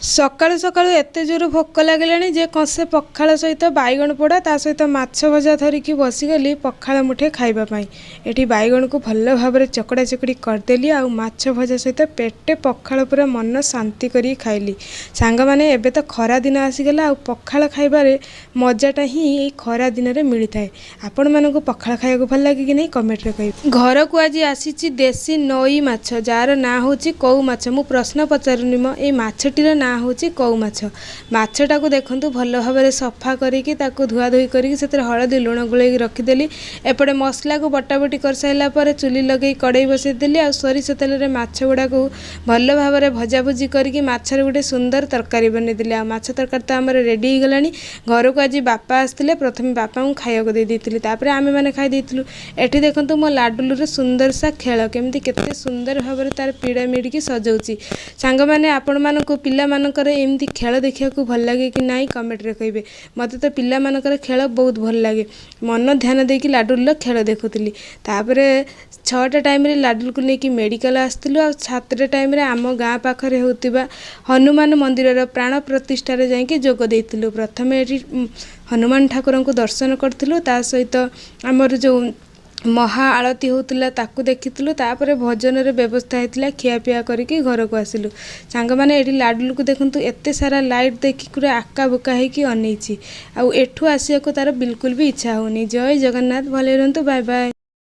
ସକାଳୁ ସକାଳୁ ଏତେ ଜୋର ଭୋକ ଲାଗିଲାଣି ଯେ କଂସେ ପଖାଳ ସହିତ ବାଇଗଣ ପୋଡ଼ା, ତା ସହିତ ମାଛ ଭଜା ଧରିକି ବସିଗଲି ପଖାଳ ମୁଠେ ଖାଇବା ପାଇଁ। ଏଠି ବାଇଗଣକୁ ଭଲ ଭାବରେ ଚକଡ଼ା ଚକଡ଼ି କରିଦେଲି ଆଉ ମାଛ ଭଜା ସହିତ ପେଟେ ପଖାଳ ପୁରା ମନ ଶାନ୍ତି କରିକି ଖାଇଲି। ସାଙ୍ଗମାନେ, ଏବେ ତ ଖରା ଦିନ ଆସିଗଲା ଆଉ ପଖାଳ ଖାଇବାରେ ମଜାଟା ହିଁ ଏଇ ଖରା ଦିନରେ ମିଳିଥାଏ। ଆପଣମାନଙ୍କୁ ପଖାଳ ଖାଇବାକୁ ଭଲ ଲାଗେ କି ନାହିଁ, କମେଣ୍ଟରେ କହିବେ। ଘରକୁ ଆଜି ଆସିଛି ଦେଶୀ ନଈ ମାଛ, ଯାହାର ନାଁ ହେଉଛି କଉ ମାଛ। ମୁଁ ପ୍ରଶ୍ନ ପଚାରୁନି ମ, ଏଇ ମାଛଟିର ନାଁ ହେଉଛି କଉ ମାଛ। ମାଛଟାକୁ ଦେଖନ୍ତୁ, ଭଲ ଭାବରେ ସଫା କରିକି ତାକୁ ଧୁଆଧୁଇ କରିକି ସେଥିରେ ହଳଦୀ ଲୁଣ ଗୋଳେଇକି ରଖିଦେଲି। ଏପଟେ ମସଲାକୁ ବଟାବଟି କରିସାରିଲା ପରେ ଚୁଲି ଲଗେଇ କଡ଼େଇ ବସେଇଦେଲି ଆଉ ସୋରିଷ ତେଲରେ ମାଛ ଗୁଡ଼ାକୁ ଭଲ ଭାବରେ ଭଜାଭୁଜି କରିକି ମାଛର ଗୋଟେ ସୁନ୍ଦର ତରକାରୀ ବନେଇଦେଲି। ଆଉ ମାଛ ତରକାରୀ ତ ଆମର ରେଡ଼ି ହେଇଗଲାଣି। ଘରକୁ ଆଜି ବାପା ଆସିଥିଲେ। ପ୍ରଥମେ ବାପାଙ୍କୁ ଖାଇବାକୁ ଦେଇ ଦେଇଥିଲି, ତାପରେ ଆମେମାନେ ଖାଇ ଦେଇଥିଲୁ। ଏଠି ଦେଖନ୍ତୁ ମୋ ଲାଡୁଲୁର ସୁନ୍ଦର ସା ଖେଳ, କେମିତି କେତେ ସୁନ୍ଦର ଭାବରେ ତାର ପିରାମିଡ଼କି ସଜାଉଛି। ସାଙ୍ଗମାନେ, ଆପଣମାନଙ୍କୁ ପିଲାମାନଙ୍କର ଏମିତି ଖେଳ ଦେଖିବାକୁ ଭଲ ଲାଗେ କି ନାହିଁ, କମେଣ୍ଟରେ କହିବେ। ମୋତେ ତ ପିଲାମାନଙ୍କର ଖେଳ ବହୁତ ଭଲ ଲାଗେ। ମନ ଧ୍ୟାନ ଦେଇକି ଲାଡୁଲୁର ଖେଳ ଦେଖୁଥିଲି। ତାପରେ 6ଟା ଟାଇମ୍ରେ ଲାଡୁଲୁକୁ ନେଇକି ମେଡ଼ିକାଲ ଆସିଥିଲୁ ଆଉ 7ଟା ଟାଇମ୍ରେ ଆମ ଗାଁ ପାଖରେ ହେଉଥିବା ହନୁମାନ ମନ୍ଦିରର ପ୍ରାଣ ପ୍ରତିଷ୍ଠାରେ ଯାଇକି ଯୋଗ ଦେଇଥିଲୁ। ପ୍ରଥମେ ଏଠି ହନୁମାନ ଠାକୁରଙ୍କୁ ଦର୍ଶନ କରିଥିଲୁ, ତା ସହିତ ଆମର ଯେଉଁ ମହା ଆଳତି ହେଉଥିଲା ତାକୁ ଦେଖିଥିଲୁ। ତାପରେ ଭୋଜନର ବ୍ୟବସ୍ଥା ହେଇଥିଲା, ଖିଆପିଆ କରିକି ଘରକୁ ଆସିଲୁ। ସାଙ୍ଗମାନେ, ଏଠି ଲାଡୁଲୁକୁ ଦେଖନ୍ତୁ, ଏତେ ସାରା ଲାଇଟ୍ ଦେଖି ପୁରା ଆକା ବୁକା ହେଇକି ଅନେଇଛି ଆଉ ଏଠୁ ଆସିବାକୁ ତାର ବିଲକୁଲ ବି ଇଚ୍ଛା ହେଉନି। ଜୟ ଜଗନ୍ନାଥ, ଭଲରେ ରୁହନ୍ତୁ, ବାଏ ବାଏ।